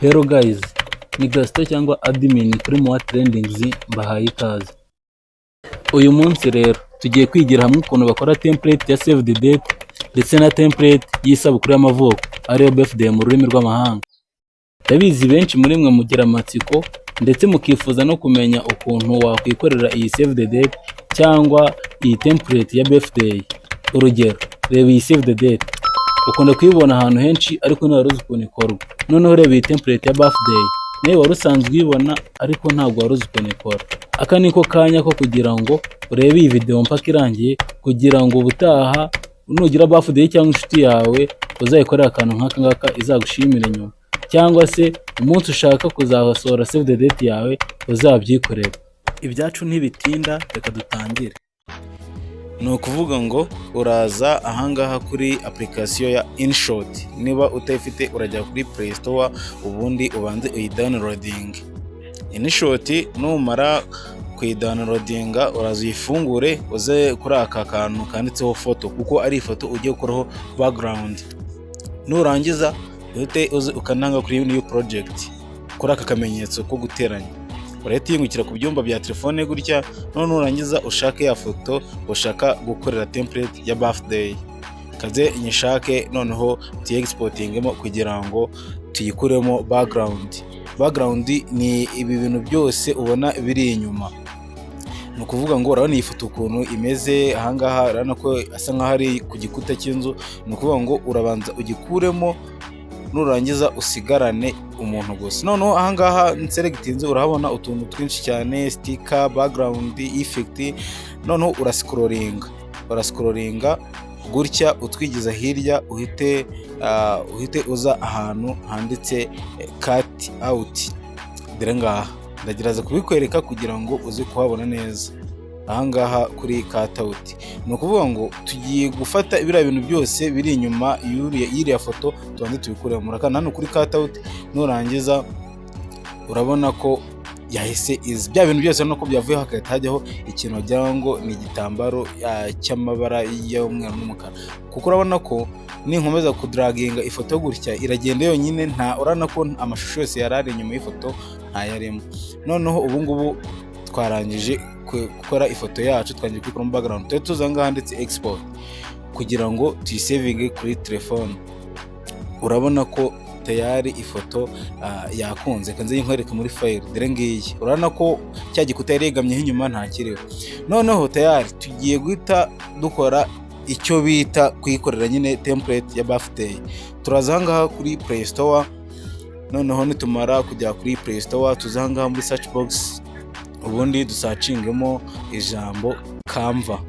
Hello guys, ni Gaston cyangwa admin kuri Moa Trendings, mbahaye ikaze. Uyu munsi rero tugiye kwigira hamwe ukuntu bakora template ya save the date ndetse na template y'isabukuru y'amavuko, ariyo birthday mu rurimi rw'amahanga. Ndabizi benshi muri mwe mugira amatsiko ndetse mukifuza no kumenya ukuntu wakwikorera iyi save the date cyangwa iyi template ya birthday. Urugero, reba iyi save the date. Ukunda kuyibona ahantu henshi ariko ntiwari uzi ukuntu ikorwa. Noneho reba iyi template ya birthday. Nawe wari usanzwe uyibona ariko ntabwo wari uzi ukuntu ikora. Aka niko kanya ko kugira ngo urebe iyi video mpaka irangiye, kugira ngo ubutaha nugira birthday cyangwa inshuti yawe uzayikorera akantu nk'aka ngaka izagushimire nyuma, cyangwa se umunsi ushaka kuzasohora save the date yawe uzabyikorere. Ibyacu ntibitinda, reka dutangire. Ni ukuvuga ngo uraza ahangaha kuri application ya InShot. Niba utayifite, urajya kuri Play Store, ubundi ubanze uyidownloading InShot. Numara kuyidownloadinga, uraza uyifungure, uze kuri aka kantu kanditseho foto, kuko ari ifoto ugiye gukuraho background. Nurangiza uhite uze ukananga kuri new project, kuri aka kamenyetso ko guteranya, urahita yingukira ku byumba bya telefone gutya. None nurangiza ushake ya foto ushaka gukorera template ya birthday. Kaze nyishake, noneho tuyiexportingemo kugira ngo tuyikuremo background. Background ni ibi bintu byose ubona biri inyuma. Ni ukuvuga ngo urabona iyi foto ukuntu imeze ahangaha, urabona ko asa nkaho ari ku gikuta cy'inzu. Ni ukuvuga ngo urabanza ugikuremo, nurangiza usigarane umuntu gusa. Noneho ahangaha nselectinze, urahabona utuntu twinshi cyane: sticker, background, effect. Noneho urascrollinga, urascrollinga gutya utwigiza hirya, uhite uza ahantu handitse cut out. Dore ngaha, ndagerageza kubikwereka kugira ngo uze kuhabona neza. Ahangaha kuri cut out, ni ukuvuga ngo tugiye gufata biriya bintu byose biri inyuma y'iriya foto, tubanze tubikuremo. Murakanda hano kuri cut out, nurangiza urabona ko yahise iza, bya bintu byose urabona ko byavuyeho, hagahita hajyaho ikintu wagira ngo ni igitambaro cy'amabara y'umweru n'umukara. Kuko urabona ko ninkomeza kudraginga ifoto gutya, iragenda yonyine. Nta, urabona ko amashusho yose yari ari inyuma y'ifoto ntayarimo. Noneho ubu ngubu twarangije gukora ifoto yacu, twangiye kuyikuramo background. Tujye tuza ngaha handitse export kugira ngo tuyisevinge kuri telefone. Urabona ko tayari ifoto yakunze. Reka nze nkwereke muri file. Dore ngiyi, urabona ko cya gikuta yari yegamyeho inyuma ntakiriho. Noneho tayari tugiye guhita dukora icyo bita kuyikorera nyine template ya birthday. Turaza ahangaha kuri Play Store. Noneho nitumara kujya kuri Play Store, tuza ahangaha muri search box, ubundi dusearchingemo ijambo Canva.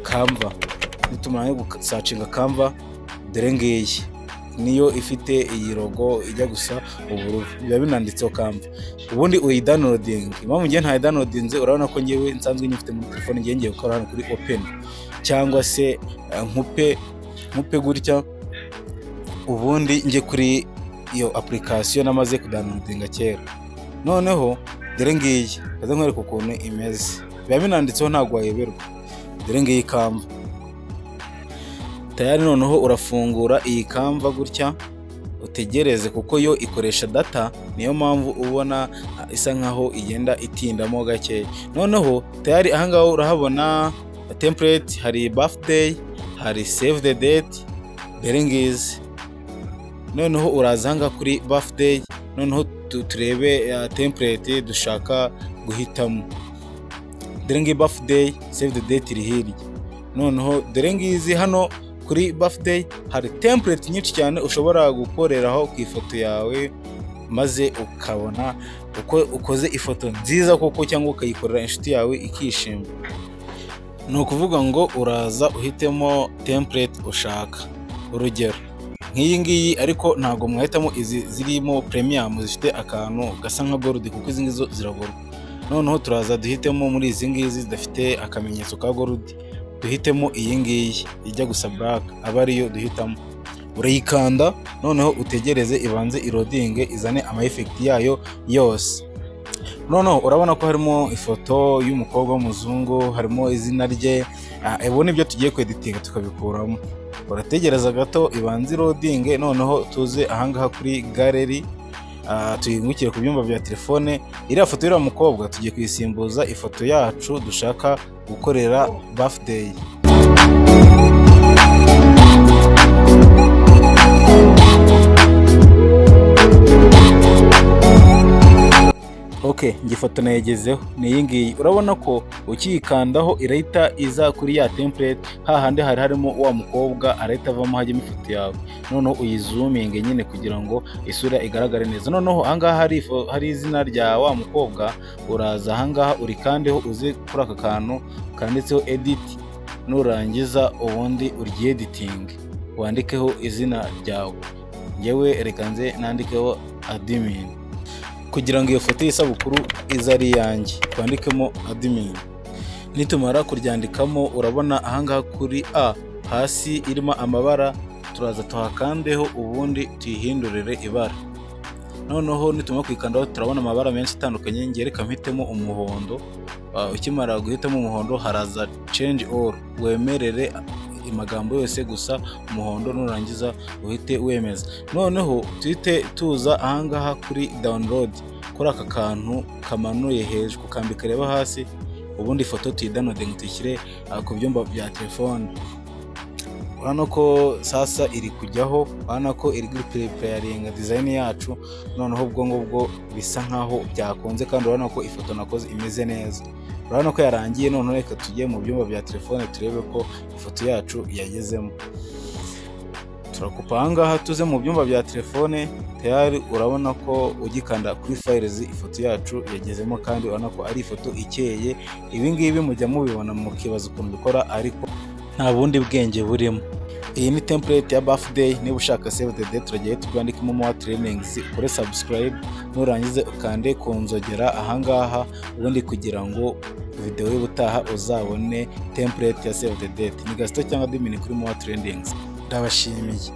Canva, nitumara gusearchinga Canva, dore ngiyi niyo ifite iyi logo ijya gusa ubururu, biba binanditseho Canva. Ubundi uyidownloading. Impamvu ngiye ntayidownloadinze, urabona ko ngewe nsanzwe nyifite muri telefone. Ngiye gukora hano kuri open, cyangwa se nkupe nkupe gutya, ubundi njye kuri iyo application namaze kudownloadinga kera. Noneho dore ngiyi, kaze nkwereka ukuntu imeze, biba binanditseho, ntabwo wayoberwa. Dore ngiyi Canva tayari. Noneho urafungura iyi Canva gutya, utegereze kuko yo ikoresha data, niyo mpamvu ubona isa nkaho igenda itindamo gakeya. Noneho tayari ahangaha urahabona template: hari birthday, hari save the date. Dore ngizi. Noneho uraza ahangaha kuri birthday, noneho turebe template dushaka guhitamo. Dore ngiyi birthday, save the date iri hirya. Noneho dore ngizi hano kuri birthday, hari template nyinshi cyane ushobora gukoreraho ku ifoto yawe, maze ukabona uko ukoze ifoto nziza koko, cyangwa ukayikorera inshuti yawe ikishima. Ni ukuvuga ngo uraza uhitemo template ushaka, urugero nk'iyi ngiyi. Ariko ntabwo mwahitamo izi zirimo premium zifite akantu gasa nka gold, kuko izi ngizi zo ziragurwa. Noneho turaza duhitemo muri izi ngizi zidafite akamenyetso ka gold, duhitemo iyi ngiyi ijya gusa black, aba ariyo duhitamo. Urayikanda, noneho utegereze ibanze iloadinge, izane ama effect yayo yose. Noneho urabona ko harimo ifoto y'umukobwa w'umuzungu, harimo izina rye. Ubu nibyo tugiye kweditinga tukabikuramo. Urategereza gato ibanze iloadinge, noneho tuze ahangaha kuri gallery. Tuhingukire ku byumba bya telefone. Iriya foto y'uriya mukobwa tugiye kuyisimbuza ifoto yacu dushaka gukorera birthday. Ok, njye ifoto nayigezeho, ni iyi ngiyi. Urabona ko ukiyikandaho irahita iza kuri ya template, hahandi hari harimo wa mukobwa arahita avamo hajyamo ifoto yawe. Noneho uyizuminge nyine kugira ngo isura igaragare neza. Noneho ahangaha hari izina rya wa mukobwa, uraza ahangaha urikandeho, uze kuri aka kantu kanditseho edit, nurangiza ubundi uryeditinge wandikeho izina ryawe. Njyewe reka nze nandikeho admin kugira ngo iyo foto y'isabukuru ize ari iyanjye, twandikemo admin. Nitumara kuryandikamo, urabona ahangaha kuri A hasi irimo amabara, turaza tuhakandeho ubundi tuyihindurire ibara. Noneho nitumara kuyikandaho turabona amabara menshi atandukanye, njye reka mpitemo umuhondo. Ukimara guhitamo umuhondo haraza change all, wemerere amagambo yose gusa umuhondo, nurangiza uhite wemeza. Noneho tuhite tuza ahangaha kuri download, kuri aka kantu kamanuye hejuru kukambi kareba hasi, ubundi ifoto tuyidownloadinge tuyishyire ku byumba bya telefone. Urabona ko sasa iri kujyaho, urabona ko iri gupreparinga design yacu. Noneho ubwo ngubwo bisa nkaho byakunze, kandi urabona ko ifoto nakoze imeze neza, urabona ko yarangiye. Noneho reka tujye mu byumba bya telefone turebe ko ifoto yacu yagezemo. Turakupa ahangaha tuze mu byumba bya telefone. Tayari urabona ko ugikanda kuri files ifoto yacu yagezemo, kandi urabona ko ari ifoto ikeye. Ibi ngibi mujya mubibona mukibaza ukuntu bikora, ariko nta bundi bwenge burimo. Iyi ni template ya birthday. Niba ushaka save the date, turagiye tubyandikemo more trainings. Ukore subscribe, nurangize ukande ku nzogera ahangaha, ubundi kugira ngo video y'ubutaha uzabone template ya save the date. Ni Gaston cyangwa admin kuri more trainings, ndabashimiye.